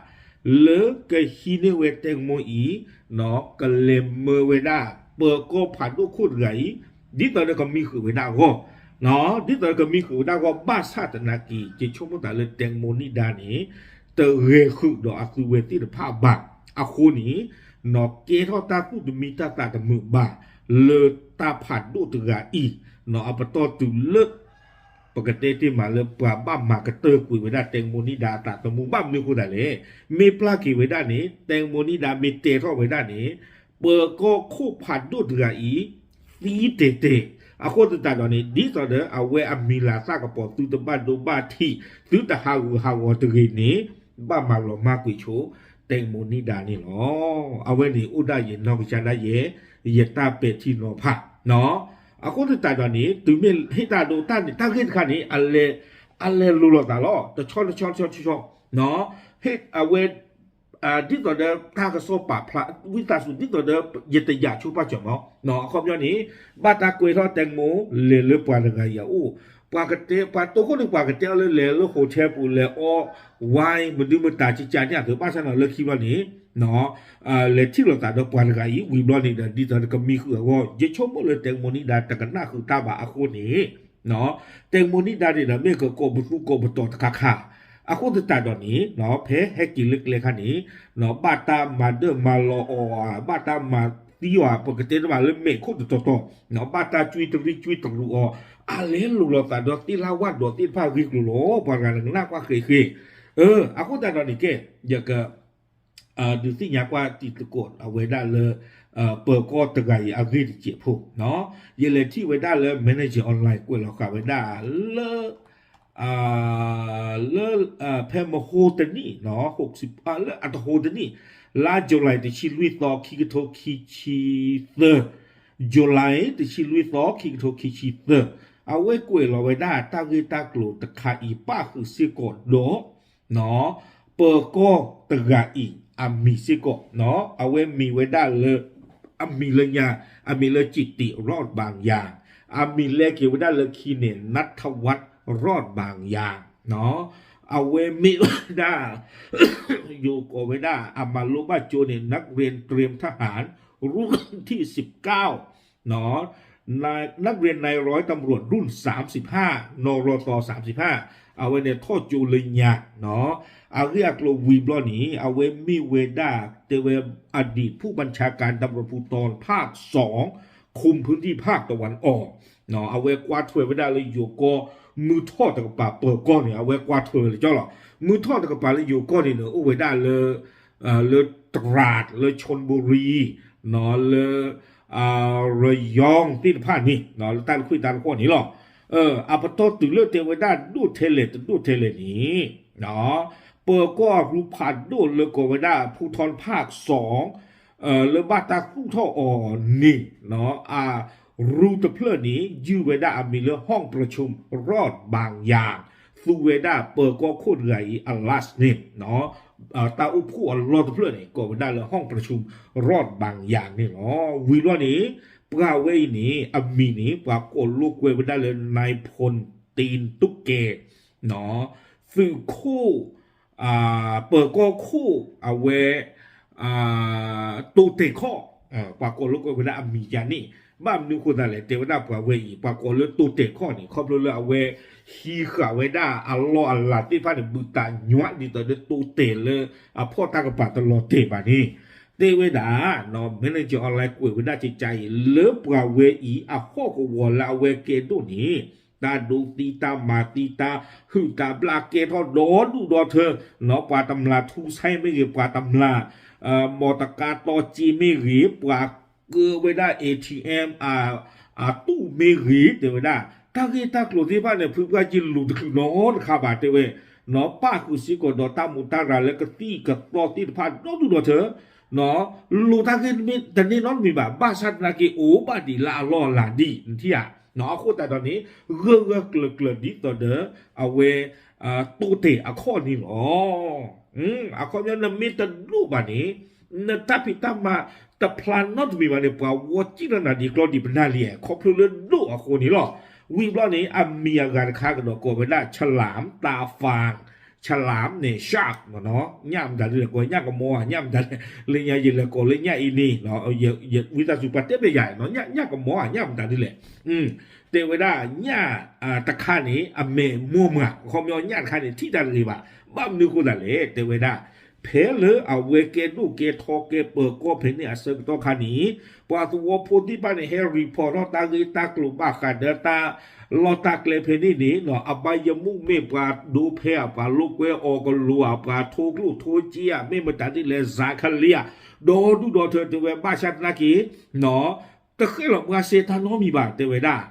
လၢကဟံးန့ၢ်ဝဲ တဲမိၣ်အံၤ ကလဲၤမၢဝဲဒၣ် ပၢၤကီၢ်ဖးဒိၣ်ခိၣ်တဂၤအံၤ ဒ်သိးဒီးကမံဃုာ်ဝဲဒၣ်အဂီၢ်, ဒ်သိးဒီးကမံဃုာ်ဝဲဒၣ်အဂီၢ် ဘၣ်ဆၣ်သနာ်က့ ယဆိကမိၣ်သးလၢ တဲမိၣ်နံၣ်ဒါန့ၣ် တဂဲၤဃုာ်ဒီးအသုဝဲသ့ၣ်တဖၣ်ဘၣ်. အဃိန့ၣ် ကဲထီၣ်တၢ်သူၣ်တမံတၢ်သးတမုာ်ဘၣ် လၢတၢ်ဖးဒိၣ်တဂၤအံၤ အပတီၢ်တုၤလၢ ပကတဲတ့ၢ်မးလၢပှၤဘၣ်မၤကတၢၢ်ကွံာ်ဝဲဒၣ် တဲမိၣ်နံၣ်ဒါအသးသမူ ဘၣ်မနုၤအဃိသတးလဲၣ်, မ့ၢ်ပျၢ်က့ၤဝဲဒၣ်န့ၣ် တဲမိၣ်နံၣ်ဒါမ့ၢ်တဲထီၣ်ဝဲဒၣ်န့ၣ် ပၢၤကီၢ်ခိၣ်ဖးဒိၣ်တဂၤအံၤ သံတဲာ်တဲာ်, အဃိသတးဒီးန့ၣ် ဒ်သိးဒီးအဝဲအမံၤလၤသၣ်ကပီၤ သုတဘၣ်ဒိဘၣ်ထံး သုတဟးဂူာ်ဟးဂီၤတဂ့ၤန့ၣ် ဘၣ်မၤလီၤမၢ်ကွံာ်ဆိ တဲမိၣ်နံၣ်ဒါန့ၣ်လီၤ. အဝဲန့ၣ်အိၣ်ဒၣ်ယနီၢ်ကစၢ်ဒၣ်ယဲ ယတၢ်ပဲာ်ထံနီၤဖး အဃိသတးဒီးန့ၣ် တုၤမ့ၢ်ဟ့ၣ်တၢ်ဒိတၢ်န့ၣ် တၢ်ဂ့ၢ်တခါန့ၣ် အလဲၤလိၤလိာ်သးလီၤ. တဆီတဆီတဆီတဆီ ဟ့ၣ်အဝဲ ဒ်သိးဒီးတၢ်ကစီၣ်ပာ်ဖျါ ဝံသးစူၤ ဒ်သိးဒီး ယတယာ်ဆိပာ်စၢၤမး အခီပညီန့ၣ် ဘၣ်တၢ်ကွဲးထီၣ် တဲမိၣ် လဲၤလၢပှၤတဂၤအံၤအအိၣ်, ပှၤကတဲ ပှၤတိခိၣ်န့ၣ် ပှၤကတဲအီၤလၢလဲၤလၢ hotel ပူၤ လဲၤအီ wine မနုၤမတၤကကန့ၣ်အသိး ဘၣ်ဆၣ်န့ၣ်လၢခံဘျီန့ၣ် လဲၤထံၣ်လိာ်သးဒီးပှၤတဂၤအံၤ ဝံၤဘျီန့ၣ်ဒီး ဒ်သိးဒီးကမံဃုာ်အဂီၢ် ယဆိကမိၣ်လၢ တဲမိၣ်နံၣ်ဒါ တကနၣ်ဃုာ်တၢ်ဘၣ်အဃိန့ၣ် တဲမိၣ်နံၣ်ဒါန့ၣ်ဒီး မ့ၢ်ကကိးပသူကိးပတီၤတခါခါ, အဃိသတးဒီးန့ၣ် ဖဲဟဲက့ၤလၢကျဲခါန့ၣ် ဘၣ်တၢ်မၤဒၢၣ်မၤလီၤအီၤဧါ, ဘၣ်တၢ်မၤသံအီၤဧါ, ပကတဲတဘၣ်လၢမဲာ်ခိၣ်တတီၤတီၤ, ဘၣ်တၢ်ကွံတရံးကွံတရူးအီၤ, အလဲၤလိၤလိာ်သးဒီးသ့ၣ်လၢ်ဝၣ်ဒီးသ့ၣ်တဖၣ်ဂ့ၤကျိၤလီၤ. ပှၤတဂၤန့ၣ်ကနၣ်ကွၢ်ဃဲးဃဲး, အဃိသတးဒီးန့ၣ်ကဲ ယက ဒုးသ့ၣ်ညါကွၢ်တံၤသကိးအဝဲဒၣ်လၢ ပၢၤကီၢ်တဂၤအံၤအဂ့ၢ်တစဲးဖိ, ယလဲၤထံၣ်ဝဲဒၣ်လၢ Manager Online ကွဲးလီၤဃာ်ဝဲဒၣ်လၢ လၢ ဖဲမဟိတနံၣ် လၢအတဟိတနံၣ် လါ July တဆံလွံၢ်သီ ခံကထိခံဆံသၢ, July တဆံလွံၢ်သီ ခံကထိခံဆံသၢ, အဝဲကွဲးလီၤဝဲဒၣ်တၢ်ဂ့ၢ်တၢ်ကျိၤတခါအံၤ ပၣ်ဃုာ်စ့ၢ်ကီးဒီး ပၢၤကီၢ်တဂၤအံၤ အမံၤစ့ၢ်ကီး, အဝဲမံၤဝဲဒၣ်လၢ အမံၤလၢညါ, အမံၤလၢ จิติรอดบางอย่าง, အမံၤလဲက့ၤဝဲဒၣ်လၢခံန့ၣ် นัทวัฒน์รอดบางอย่าง အဝဲမ့ၢ်ဝဲဒၣ် ယိၤကိးဝဲဒၣ် အမၤလိဘၣ်ကၠိန့ၣ် นักเรียนเตรียมทหาร รุ่นที่สิบเก้า นักเรียนนายร้อยตำรวจรุ่นสามสิบห้า นรต สามสิบห้า အဝဲန့ၣ်ထီၣ်ကၠိလၢညါ, အဂ့ၢ်အကျိၤဝံၤဘျီန့ၣ် အဝဲမ့ၢ်ဝဲဒၣ် တဲဝဲ อดีตผู้บัญชาการตำรวจภูธรภาคสอง คุมพื้นที่ภาคตะวันออก အဝဲကွၢ်ထွဲဝဲဒၣ်လၢယိၤကီၢ် မုၢ်ထီၣ်တကပၤပၢၤကီၢ်န့ၣ် အဝဲကွၢ်ထွဲဝဲလၢကၠီလီၤ. မုၢ်ထီၣ်တကပၤလၢယိၤကီၢ်န့ၣ် အိၣ်ဝဲဒၣ်လၢ လၢ ตราด လၢ ชลบุรี လၢ ระยอง သ့ၣ်တဖၣ်န့ၣ် လၢတၢ်တခွံၣ်တၢ်တဃီၣ်န့ၣ်လီၤ. အပတီၢ်တုၤလၢတဲဝဲဒၣ်ဒိၣ်ထဲလဲၣ်တဒိၣ်ထဲလဲၣ်န့ၣ် ပၢၤကီၢ်အရူဖးဒိၣ်လၢကိးဝဲဒၣ် ภูธรภาคสอง လၢဘၣ်တၢ်သူၣ်ထီၣ်အီၤန့ၣ် အရူတဖျၢၣ်န့ၣ် ယုၢ်ဝဲဒၣ်အမံၤလၢ ห้องประชุมรอดบางอย่าง သူဝဲဒၣ်ပၢၤကီၢ်ခိၣ်တဂၤအံၤအလါန့ၣ် တၢ်အိၣ်ဖှိၣ်အလီၢ်တဖျၢၣ်န့ၣ် ကိးဝဲဒၣ်လၢ ห้องประชุมรอดบางอย่าง န့ၣ်လီၤ. ဝံၤဘျီန့ၣ် ပှၤဝဲအံၤန့ၣ် အမံၤန့ၣ် ပှၤကိးလိာ်ကွဲဝဲဒၣ်လၢ นายพลตีนตุ๊กแก သုးခိၣ် ပၢၤကီၢ်ခိၣ် အဝဲ တိတဲာ်ခီၣ်, ပှၤကိးလိာ်ကွဲဝဲဒၣ်အမံၤယၤန့ၣ် ဘၣ်မနုၤအဃိသတးလဲၣ် တဲဝဲဒၣ်ပှၤဝဲအံၤ ပှၤကိးလၢတိတဲာ်ခီၣ်န့ၣ် ခီဖျိလၢအဝဲ ဟံးဃာ်ဝဲဒၣ်အလီၢ်အလၤသ့ၣ်တဖၣ်န့ၣ် ဘူးတးညွးဒ်သိးလၢတိတဲာ်လၢအဖီၣ်တၢ်ကပၤတလီၤတဲာ်ဘၣ်န့ၣ် တဲဝဲဒၣ် Manager Online ကွဲးဝဲဒၣ်ကကါအံၤ လၢပှၤဝဲအံၤအဟီၣ်ကဝီၤလၢအဝဲကဲဒိၣ်န့ၣ် တၢ်ဒိးသံတၢ်မၤသံတၢ်ဟုၣ်တၢ်ဘျၣ်ကဲထီၣ်ဒီဒူၣ်ဒီထၢ ပှၤတမျၢ်ထူဆဲမ့ၢ်ဂ့ၤ ပှၤတမျၢ် မီၢ်တကါတီက့မ့ၢ်ဂ့ၤ ပှၤကၢဝဲဒၣ် ATM အတူၢ်မ့ၢ်ဂ့ၤ တဲဝဲဒၣ် တၢ်ဂ့ၢ်တၢ်ကျိၤသ့ၣ်တဖၣ်န့ၣ် ဖုပှၢ်က့ၤလူၤတချုးနီတခါဘၣ်တဲဝဲ ပၣ်ဃုာ်စ့ၢ်ကီးဒီးတၢ်မူးတၢ်ရၤလၢကသံၣ်ကသီသ့ၣ်တဖၣ်ဒီဒူၣ်ဒီထၢ လူၤတၢ်ဂ့ၢ်တမ့ၢ်တန့ၢ်နီတမံၤဘၣ် ဘၣ်ဆၣ်သနာ်က့အိၣ်ဘၣ်ဒံးလၢအလီၢ်အလၤဒံး နထံၣ်ဧါ အဃိသတးဒီးန့ၣ် ဂၢၢ်ဂၢၢ်ကျၢၤကျၢၤဒ်သိးဒီး အဝဲ တိတဲာ်အခီၣ်န့ၣ်လီၤ. အခီပညီနမ့ၢ်တဒိၣ်ဘၣ်န့ၣ် နတၢ်ဖံးတၢ်မၤတဖျါနီတမံၤဘၣ်န့ၣ် ပှၤဝီစံၣ်လီၤနၤဒ်ကျီဒံးပနၢ်လံ ခီဖျိလၢဒိၣ်အဃိန့ၣ်လီၤ. ဝံၤဘျီန့ၣ် အမံၤအဂၤတခါကဒီးကိးဝဲဒၣ် ฉลามตาฟาง ฉลามန့ၣ် shark မ့ၢ်နီၤ ညၣ်မတၤဒ်လဲၣ် ကိးညၣ်ကမီၤဧါ ညၣ်မတၤလဲၣ် လၢညါယလဲၤကိးလၢညၣ်အံၤန့ၣ် ဝံသးစူၤပှၤတဲပျဲယၤ ညၣ်ကမီၤဧါ ညၣ်မတၤဒ်လဲၣ် တဲဝဲဒၣ်ညၣ်တခါန့ၣ် အမဲာ်မိၢ်မး အခီပညီညၣ်တခါန့ၣ် ထံၣ်တၢ်တဂ့ၤဘၣ် ဘၣ်မနုၤအဃိသတးလဲၣ် တဲဝဲဒၣ် ဖဲလၢအဝဲကဲဒိၣ်ကဲထီကဲပၢၤကီၢ်ဖဲန့ၣ်အဆၢကတီၢ်ခါန့ၣ် ပှၤသဝီဖိသ့ၣ်တဖၣ်န့ၣ် ဟဲ report ထီၣ်တၢ်ဂ့ၢ်တၢ်ကျိၤဘၣ်ဃးဒီးတၢ်လီၢ်တၢ်ကျဲဖဲန့ၣ်န့ၣ် အဘၣ်ယမူၣ်မ့ၢ်ပှၤဒိဖဲဧါ ပှၤလိာ်ကွဲအီၤကလိၤဧါ ပှၤထိကျိၣ်ထိစ့ဧါ မ့ၢ်မတၤဒ်လဲၣ် စၤခလံဧါ ဒီဒူၣ်ဒီထၢတဲဝဲ ဘၣ်ဆၣ်သနာ်က့ တဃဲလီၤပှၤစဲတၢ်နီတမံၤဘၣ် တဲဝဲဒၣ်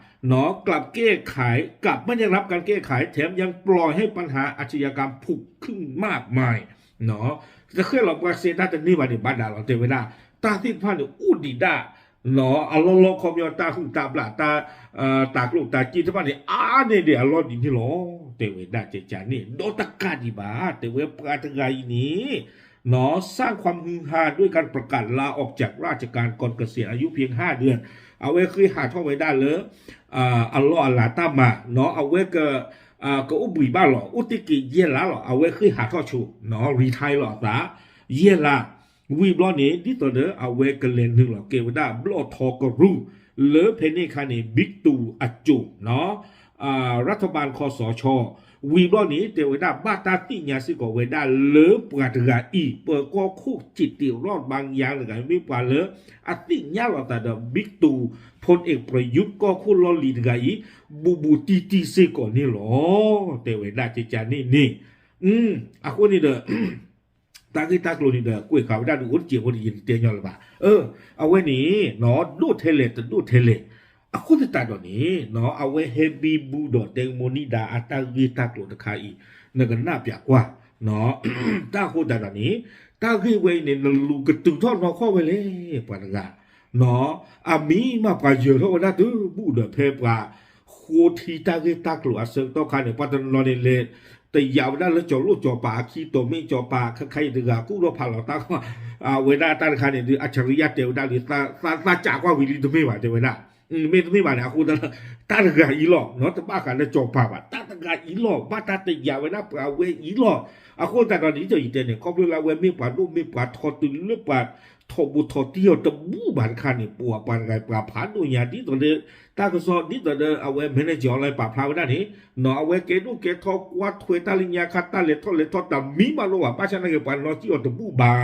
กลับแก้ไข กลับไม่ได้รับการแก้ไข แถมยังปล่อยให้ปัญหาอาชญากรรมผุดขึ้นมากมาย တဃဲလီၤပှၤစဲတၢ်တန့ၢ်ဘၣ်န့ၣ် ဘၣ်ဒၣ်လီၤ တဲဝဲဒၣ် တၢ်သ့ၣ်တဖၣ်န့ၣ် အိၣ်ဒံးဒၣ် အလီၢ်လီၢ်ခီပညီတၢ်ဟုၣ်တၢ်ဘျၣ် တၢ် တၢ်ကျိၣ်တၢ်စ့တဖၣ်န့ၣ် အါန့ၢ်ဒံးအလီၢ်ဒ်န့ၣ်လီၤ တဲဝဲဒၣ်ကကန့ၣ် ဒီးတကးဒံးဘၣ် တဲဝဲပှၤတဂၤအံၤန့ၣ် สร้างความฮือฮาด้วยการประกาศลาออกจากราชการก่อนเกษียณอายุเพียงห้าเดือน အဝဲဃ့ဟးထီၣ်ဝဲဒၣ်လၢ အလီၢ်အလၤတၢ်မၤ အဝဲ ကအိၣ်ဘှံးဘၣ်လီၤ အိၣ်တ့ၢ်က့ၤယဲၢ်လါလီၤ အဝဲဃ့ဟးထီၣ်ဆိ retire လီၤအသး ယဲၢ်လါ ဝံၤဘျီန့ၣ် ဒ်သိးဒီးအဝဲကလဲၤနုာ်လီၤကဲဝဲဒၣ်ဘျီၣ်ထီကရူၢ် လၢဖဲန့ၣ်အခါန့ၣ် บิ๊กตู่ အစိၤ รัฐบาลคสช ဝံၤဘျီန့ၣ် တဲဝဲဒၣ်ဘၣ်တၢ်သ့ၣ်ညါစ့ၢ်ကီးဝဲဒၣ်လၢပှၤတဂၤအံၤ ပၢၤကီၢ်ခိၣ် จิติรอดบางอย่าง တဂၤ မ့ၢ်ပှၤလၢအသ့ၣ်ညါလီၤသးဒီး บิ๊กตู่ พลเอกประยุทธ์ ကီၢ်ခိၣ်လီၢ်လံၤတဂၤအံၤ ဘူးဘူးတံၢ်တံၢ်စ့ၢ်ကီးန့ၣ်လီၤ တဲဝဲဒၣ်ကကန့ၣ်န့ၣ် အဃိန့ၣ်ဒီး တၢ်ဂ့ၢ်တၢ်ကျိၤန့ၣ်ဒီး ကွဲးဃာ်ဝဲဒၣ်ဒုးအိၣ်တစဲးဖိန့ၣ် ယတတဲညီလၢၤဘၣ်. အဝဲန့ၣ် ဒိၣ်ထဲလဲၣ်တဒိၣ်ထဲလဲၣ် အဃိသတးဒီးန့ၣ် အဝဲဟဲဘံဘူဒီးတဲကမိၣ်နံၣ်ဒါအတၢ်ဂ့ၢ်တၢ်ကျိၤတခါအံၤ နကနၣ်ပျးကွၢ် တၢ်အဃိသတးဒီးန့ၣ် တၢ်ဂ့ၢ်ဝဲအံၤန့ၣ် နလူၤကတုၤထီၣ်နီၢ်ခီၣ်ဝဲလဲၣ် ပှၤတဂၤ အမံၤမးပှၤယၢၤထီၣ်ဝဲဒၣ်တဘူၣ်ဒီးဖဲပှၤ ဃိထံတၢ်ဂ့ၢ်တၢ်ကျိၤအဆၢကတီၢ်ခါန့ၣ် ပှၤတနီၤန့ၣ်လဲၤ တယာ်ဝဲဒၣ်လၢကၠီၤလိၣ်ကၠီၤပၤအခံ တိၤမ့ၣ်ကၠီၤပၤခဲခါအံၤတဂၤ ကူၣ်ထီၣ်ဖးလီၤတၢ် အဝဲဒၣ်တၢ်တခါန့ၣ်ဒုး အၣ်ဆရံယါတဲဝဲဒၣ်လံ သးစးကွၢ်ဝံၤလံတမ့ၢ်ဘၣ် တဲဝဲဒၣ် မ့တမ့ၢ်ဘၣ်န့ၣ် အဃိသတးဒီး တၢ်တဂၤအံၤလီၤ တဘၣ်ဃးလၢကၠီၤပၤဘၣ် တၢ်တဂၤအံၤလီၤ ဘၣ်တၢ်တယာ်ဝဲဒၣ်ပှၤဝဲအံၤလီၤ အဃိသတးဒီးန့ၣ် ဒ်သိးယတဲန့ၣ် ခီဖျိလၢအဝဲမ့ၢ်ပှၤဒိၣ်မ့ၢ်ပှၤထီတုၤလၢပှၤထီၣ်ဘူးထီၣ်တံၢ်အီၤတဘူၣ်ဘၣ်တခါန့ၣ် ပှၤပှၤတဂၤပှၤဖးဒိၣ်ညါ ဒ်သိးလၢ တၢ်ကစီၣ် ဒ်သိးလၢအဝဲ manager online ပာ်ဖျါဝဲဒၣ်န့ၣ် အဝဲကဲဒိၣ်ကဲထီကွၢ်ထွဲတၢ်လၢညါခါ တၢ်လဲၤထီၣ်လဲၤထီၣ်တမံၤမးလိၣ်ဘၣ် ဘၣ်ဆၣ်သနာ်က့ပှၤနီၣ်စံၣ်အီၤတဘူၣ်ဘၣ်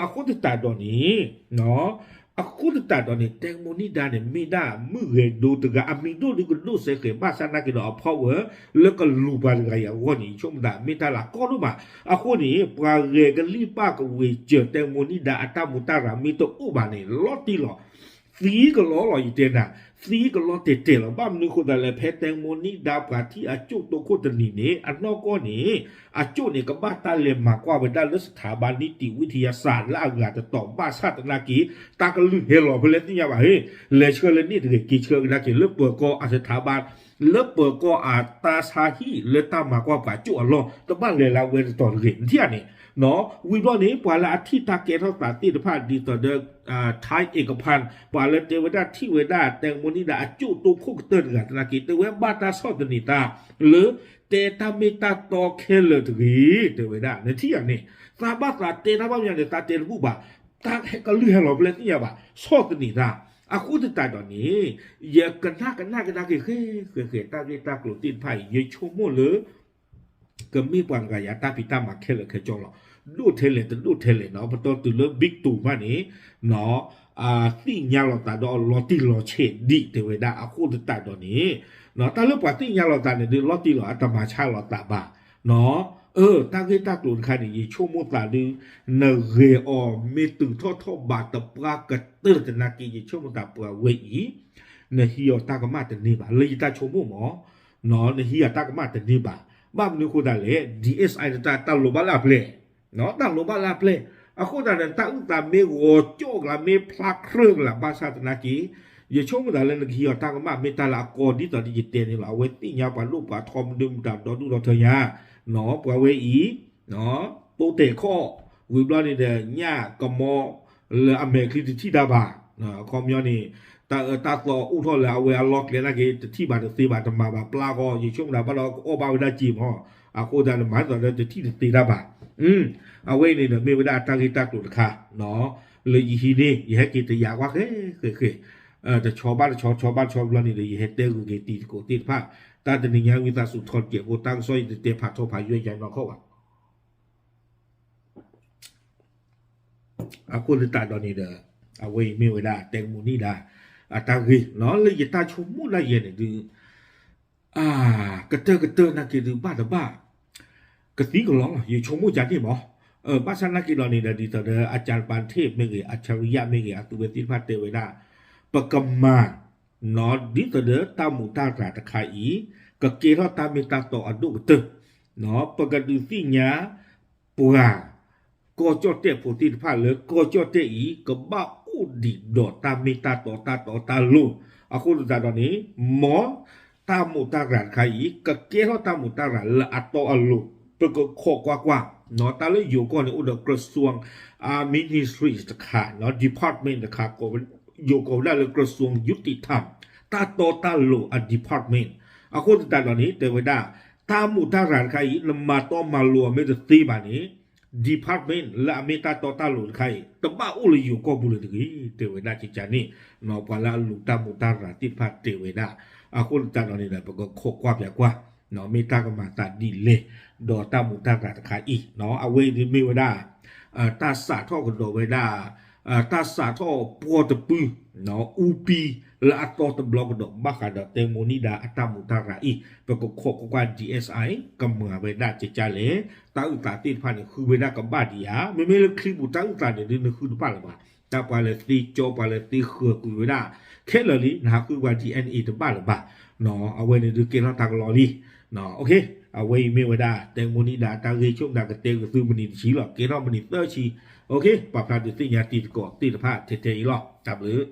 အဃိသတးဒီးန့ၣ် အဃိသတးဒီးန့ၣ် တဲကမိၣ်နံၣ်ဒါန့ၣ် မ့ၢ်ဒၣ်မုၢ်ဂဲၤဒိတဂၤ အမံၤဒိၣ်ဒုးကဒိၣ်စဲဃဲၤ ဘၣ်ဆၣ်သနာ်က့ဒီးအဖီဝဲ လၢကလူၤပှၤတဂၤအံၤအဂီၢ်န့ၣ် ယဆိကမိၣ်သး မ့ၢ်တၢ်လၢအကီဒိၣ်မး အဃိန့ၣ် ပှၤဂဲၤကလံၣ်ပၣ်ကဝ့ၤစၢၤ တဲကမိၣ်နံၣ်ဒါအတၢ်မူးတၢ်ရၤမ့ၢ်တအိၣ်ဘၣ်န့ၣ် လီၤတံၢ်လီၤ သံကလီလီၤ ယတဲနၤ သံကလီတဲာ်တဲာ်လီၤ ဘၣ်မနုၤအဃိသတးလဲၣ် ဖဲတဲကမိၣ်နံၣ်ဒါပှၤထံၣ်အကၠိၣ်တိခိၣ်တနံၤန့ၣ် အနီၢ်ကီၢ်န့ၣ် အကၠိၣ်န့ၣ် ကဘၣ်တၢ်လဲၤမၤကွၢ်ဝဲဒၣ်လၢ စထၣ်ဘၣ်နံၣ်တံၣ်ဝံထံယါစၢ် လၢအဂၤတတီၤ ဘၣ်ဆၣ်သနာ်က့ တၢ်ကလုၢ်ဟဲလီၤဖဲလဲၣ်သ့ၣ်ညါဘၣ်ဟ့ လဲၤဆှၢလၢန့ၣ်တဂ့ၤ က့ၤဆှၢကဒါက့ၤ လၢပၢၤကီၢ်အ စထၣ်ဘၣ် လၢပၢၤကီၢ်အတၢ်ဆါဟံၣ်လၢတၢ်မၤကွၢ်ပှၤကၠိၣ်အလီၢ် တဘၣ်လဲၤလၢအဝဲတတီၤတဂ့ၤ နထံၣ်ဧါန့ၣ် ဝံၤဘျီန့ၣ် ပှၤလၢအထံၣ်တၢ်ကဲထီၣ်သးသ့ၣ်တဖၣ်ဒ်သိးဒီး ထၢၣ်အ့ၣ်ကဖၣ် ပှၤလၢတဲဝဲဒၣ်ထံၣ်ဝဲဒၣ် တဲကမိၣ်နံၣ်ဒါအကၠိၣ်တိခိၣ်ကတၢၢ်တဂၤသနာ်က့ တဲဝဲဘၣ်တၢ်ဆီၣ်သနံးတၢ် လၢတဲတၢ်မ့ၢ်တၢ်တီခဲလၢာ်တဂ့ၤ တဲဝဲဒၣ် နထံၣ်ဧါန့ၣ် သးဘၣ်သးတဲတၢ်ဘၣ်မနုၤန့ၣ် သးတဲတဘူၣ်ဘၣ် တၢ်ကလုၢ်ဟဲလီၤဖဲလဲၣ်သ့ၣ်ညါဘၣ် ဆီၣ်သနံးတၢ် အဃိသတးဒီးန့ၣ် ယကနၣ်ကနၣ်ကဒါက့ၤဃဲဃဲဃဲ တၢ်ဂ့ၢ်တၢ်ကျိၤသ့ၣ်တဖၣ်အံၤ ယဆိကမိၣ်လၢ ကမ့ၢ်ပှၤတဂၤယၤတၢ်ဖံးတၢ်မၤခဲလၢာ်ခဲဆ့လီၤ. ဒိၣ်ထဲလဲၣ်တဒိၣ်ထဲလဲၣ်နီၤ ပတီၢ်တုၤလၢ Big Two မးန့ၣ် သ့ၣ်ညါလိာ်သးဒီးအီၤလီၤတံၢ်လီၤဆဲးဒံးတဲဝဲဒၣ် အဃိသတးဒီးန့ၣ် တၢ်လၢပှၤသ့ၣ်ညါလိာ်သးန့ၣ်ဒုး လီၤတံၢ်လီၤ အတမၤဆါလိာ်သးဘၣ်နီၤ အၢ တၢ်ဂ့ၢ်တၢ်ကျိၤတခါန့ၣ် ယဆိကမိၣ်သးဒုး နဂဲၤအီၤမ့ၢ်တုၤထီၣ်ထီၣ်ဘးတပှၢ်ကတၢၢ်သနာ်က့ ယဆိကမိၣ်သးပှၤဝဲအံၤ နဟံးအီၤတၢ်ကမၣ်တန့ၢ်ဘၣ် လၢယတၢ်ဆိကမိၣ်မး နဟံးအီၤတၢ်ကမၣ်တန့ၢ်ဘၣ်. ဘၣ်မနုၤအဃိသတးလဲၣ် DSI တၢ် တၢ်လိၣ်ဘၣ်လၢအပျဲၢ်, တၢ်လိၣ်ဘၣ်လၢအပျဲၢ်, အဃိသတးန့ၣ် တၢ်အုၣ်သးမ့ၢ်ဂီၤကၠီၣ်ကလာ် မ့ၢ်ဖျါခြိၣ်ကလာ် ဘၣ်ဆၣ်သနာ်က့ ယဆိကမိၣ်သးလၢနကဟံးအီၤတၢ်ကမၣ် မ့ၢ်တၢ်လၢအကီဒ်သိးဒီးယတဲန့ၣ်လီၤ. အဝဲသ့ၣ်ညါပှၤဒိၣ်ပှၤထီ မနုၤမတၤဒီဒူၣ်ဒီထၢညါ, ပှၤဝဲအံၤ တိတဲာ်ခီၣ်, ဝံၤဘျီန့ၣ်ဒီး ညၣ်ကမီ လၢအမဲာ်ချံတထံၣ်တၢ်ဘၣ်. အခီပညီန့ၣ် တၢ်အၢတၢ်သီအိၣ်ထီၣ်လၢအဝဲအလီၢ်ကျဲနာ်က့ တထံၣ်ဘၣ်တသ့ဘၣ် တမၤဘၣ်ပျၢ်ဃီ ယဆိကမိၣ်ဒၣ်ဘၣ်ဒီးကအီၣ်ဘၣ်ဝဲဒၣ်စ့မး, အဃိသတးန့ၣ် မၤသးဒီးတထံၣ်တသ့တၢ်ဘၣ်. အဝဲအံၤန့ၣ်ဒီးမ့ၢ်ဝဲဒၣ်အတၢ်ဂ့ၢ်တၢ်ကျိၤတခါ လၢယဟံးန့ၢ် ယဟဲက့ၤတယာ်ကွၢ်ဃဲဃဲဃဲ တဆီဘၣ်တဆီ ဆီဘၣ်တဆီဘျီန့ၣ်ဒီး ယဟဲတဲဂုာ်က့ၤတံၤသကိးသ့ၣ်တဖၣ် တၢ်တနံၤညါဝံသးစူၤထီၣ်တစဲးဖိ တၢ်ကစီၣ်ယတတဲဖးထီဖးယွဲၢ်ယၤနီၢ်ခီၣ်ဘၣ်. အဃိသတးဒီးန့ၣ်ဒီး အဝဲအံၤမ့ၢ်ဝဲဒၣ်တဲကမူၣ်နံၣ်ဒၣ် အတၢ်ဂ့ၢ်လၢယတၢ်ဆိကမိၣ်ဒၣ်ယဲန့ၣ်ဒုး ကတၢၢ်ကတၢၢ်နာ်က့ဒုးဘၣ်တဘၣ် ကသံကလီလီၤ ယဆိကမိၣ်ယၤန့ၣ်မး. ဘၣ်ဆၣ်နာ်က့ဒီးန့ၣ်ဒီး ဒ်သိးဒီး အကၢ်ပၤထ့ၣ်မ့ၢ်ဂ့ၤ အၣ်ဆရံယါမ့ၢ်ဂ့ၤ အသုဝဲသ့ၣ်တဖၣ်တဲဝဲဒၣ် ပကမၤ ဒ်သိးဒီးတၢ်မူးတၢ်ရၤတခါအံၤ ကကဲထီၣ်တၢ်မ့ၢ်တၢ်တီအဒိၣ်ကတၢၢ်, ပကဒုးသ့ၣ်ညါ ပှၤ ကီၢ်ကၠီၣ်တဲၣ်ဖိသ့ၣ်တဖၣ်လၢ ကီၢ်ကၠီၣ်တဲၣ်အံၤ ကဘၣ်အိၣ်ဒံးဒီးတၢ်မ့ၢ်တၢ်တီတၢ်တီတၢ်လိၤ, အဃိသတးဒီးန့ၣ် မ်တၢ်မူးတၢ်ရၤတခါအံၤ ကကဲထီၣ်တၢ်မူးတၢ်ရၤလၢအတီအလိၤ, ပကခိးကွၢ်ကွၢ်, တၢ်လၢယိၤကီၢ်န့ၣ်အိၣ်ဒီး ကရၢၡူင်း ministries တခါ, department တခါ ယိၤကိးဝဲဒၣ်လၢ ကရၢၡူင်းယူတံထၢမ် တၢ်တီတၢ်လိၤအ department, အဃိသတးဒီးန့ၣ် တဲဝဲဒၣ် တၢ်မူးတၢ်ရၤတခါအံၤ နမၤတီမၤလိၤအီၤမ့ၢ်တသ့ဘၣ်န့ၣ် department လၢအမ့ၢ်တၢ်တီတၢ်လိၤတခါအံၤ တဘၣ်အိၣ်လၢယိၤကီၢ်ပူၤလၢၤတဂ့ၤ တဲဝဲဒၣ်ကကန့ၣ်, ပှၤလၢအလူၤတၢ်မူးတၢ်ရၤသ့ၣ်တဖၣ်တဲဝဲဒၣ်, အဃိသတးဒီးန့ၣ်ဒီး ပကခိးကွၢ်ပၠးကွၢ်, မ့ၢ်တၢ်ကမၤသးဒ်လဲၣ်, ဒီးတၢ်မူးတၢ်ရၤတခါအံၤ, အဝဲအံၤဒ်မ့ၢ်ဝဲဒၣ် တၢ်စးထီၣ်ကဒီးဝဲဒၣ် တၢ်စးထီၣ်ပှီၢ်တပုၢ် အူပံလၢအသီတဘျီကဒီး ဘၣ်ဃးဒီး တဲမိၣ်နံၣ်ဒါအတၢ်မူးတၢ်ရၤအံၤ ပကခိးကွၢ်ကွၢ် D S I ကမၤဝဲဒၣ်ကကလဲၣ်, တၢ်အုၣ်သးသ့ၣ်တဖၣ်န့ၣ် ဃုဝဲဒၣ်ကဘၣ်ဒံးဧါ, မ့မ့ၢ်လၢချံပူၤတၢ်အုၣ်သးန့ၣ်ဒုး နဃုတဘၣ်လၢၤဘၣ်, တၢ်ပှၤလၢသ့ကၠီ ပှၤလၢသ့ဃၢၤကွံာ်ဝဲဒၣ် ခဲလၢာ်လံ နဟးဃုပှၤ D N A တဘၣ်လၢၤဘၣ်, အဝဲန့ၣ်ဒုးကဲထီၣ်တၢ်ကလီလံ. အဝဲအံၤမ့ၢ်ဝဲဒၣ် တဲမိၣ်နံၣ်ဒါတၢ်ဂ့ၢ်ဆိကမိၣ် ကတဲကသုမနံၤတဆံလီၤ, ကဲထီၣ်မနံၤသၢဆံ, ပာ်ဖျါဒုးသ့ၣ်ညါတံၤသကိးသ့ၣ်တဖၣ်ထဲထဲအံၤလီၤ, တၢ်ဘျုး